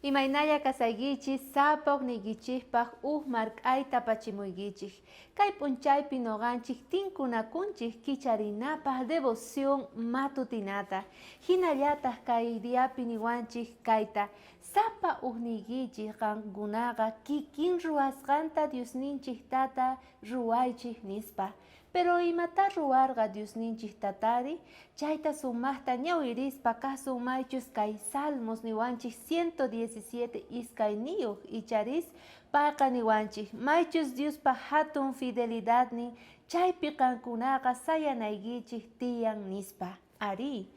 Imaynalla kasaykichis sapa ujniykichejpaj uj mark'ayta apachimuykichej. Kay p'unchaypi noqanchej tinkunakunchej kicharinapaj devoción matutinata. Jinallataj kay diapi niwanchej kayta, Sapa ujniykichej qankunaqa kikin ruwasqanta Diosninchej Tata ruwaychej, nispa. Pero imatá ruwarqa Diosninchej Tatari? Chayta sumajta ñawirispa kasun maychus kay Salmos niwanchej 117 iskayniyoj icharis payqa niwanchej maychus Diospa jatun fidelidadnin chaypi qankunaqa sayanaykichej tiyan nispa. Arí,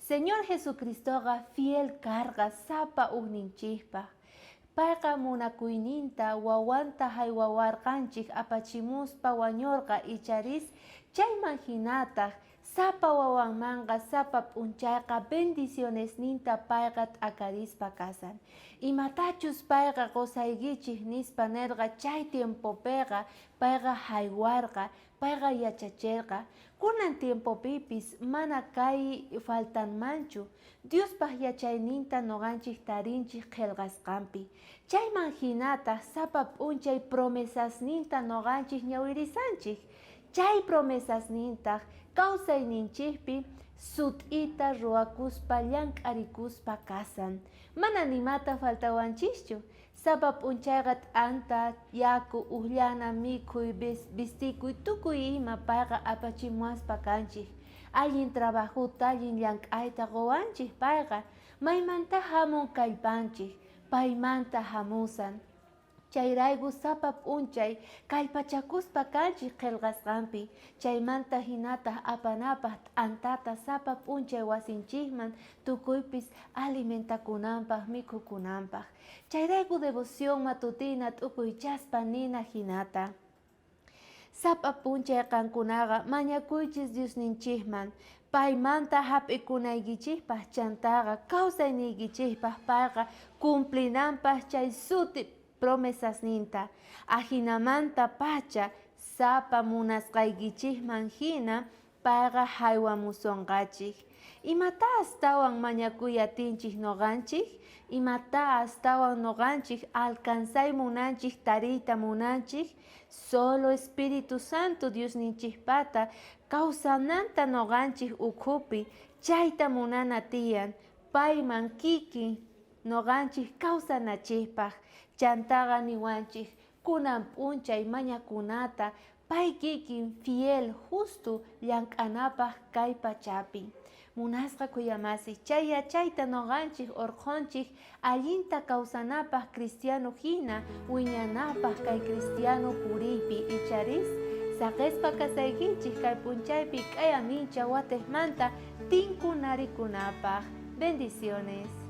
Señor Jesucristoqa fiel karqa sapa ujninchejpaj. Payqa munakuyninta wawanta jaywawarqanchej apachimuspa wañorqa icharis chayman jinataj sapa wawanmanqa sapa p'unchayqa bendicionesninta payqa t'akarispa kasan. Imatachus payqa qosaykichej nispa nerqa chay tiempopeqa payqa jaywarqa, Payqa yachacherqa, kunan tiempopipis mana kay faltanmanchu, Diospaj yachayninta noqanchej tarinchej qhelqasqanpi. Chayman jinataj sapa p'unchay promesasninta noqanchej ñawirisanchej. Chay promesasnintaj kausayninchejpi sut'ita ruwakuspa llank'arikuspa kasan. Mana nimata faltawanchischu. Sapa p'unchayqa t'anta, yaku, ujllana, mikhuy, vistikuy, tukuy ima payqa apachimuwaspa kanchej. Allin trabajota, allin llank'ayta qowanchej payqa. Maymantá jamun kallpanchej, paymanta jamusan. Chayrayku sapa p'unchay kallpachakuspa kanchej qhelqasqanpi, chaymanta jinataj apanapaj t'antata sapa p'unchay wasinchejman tukuypis alimentakunanpaj, mikhukunanpaj. Chayrayku devoción matutina t'ukuychaspa nina jinata. Sapa p'unchay qankunaqa mañakuychis Diosninchejman, paymanta jap'ikunaykichejpaj, chantaqa kawsayniykichejpaj payqa cumplinanpaj chay suti promesasninta. Ajinamantapacha sapa munasqaykichejman jina Payqa jaywamusonqachej. Imatá astawan mañakuy atinchej noqanchej? Imatá astawan noqanchej alcanzay munanchej, tariyta munanchej? Solo Espíritu Santo Diosninchejpata kawsananta noqanchej ukhupi, chayta munana tiyan, payman kikin noqanchej kawsanachejpaj. Chantaqa niwanchej kunan p'unchay mañakunata Pay kikin fiel, justo llank'anapaj kay pachapi. Munasqa khuyamasi, chay yachayta noqanchej orqhonchej allinta kawsanapaj cristiano jina wiñanapaj kay cristiano puriypi icharis saqespa kasaykichej kay p'unchaypi k'aya mincha watejmanta tinkunarikunapaj. Bendiciones.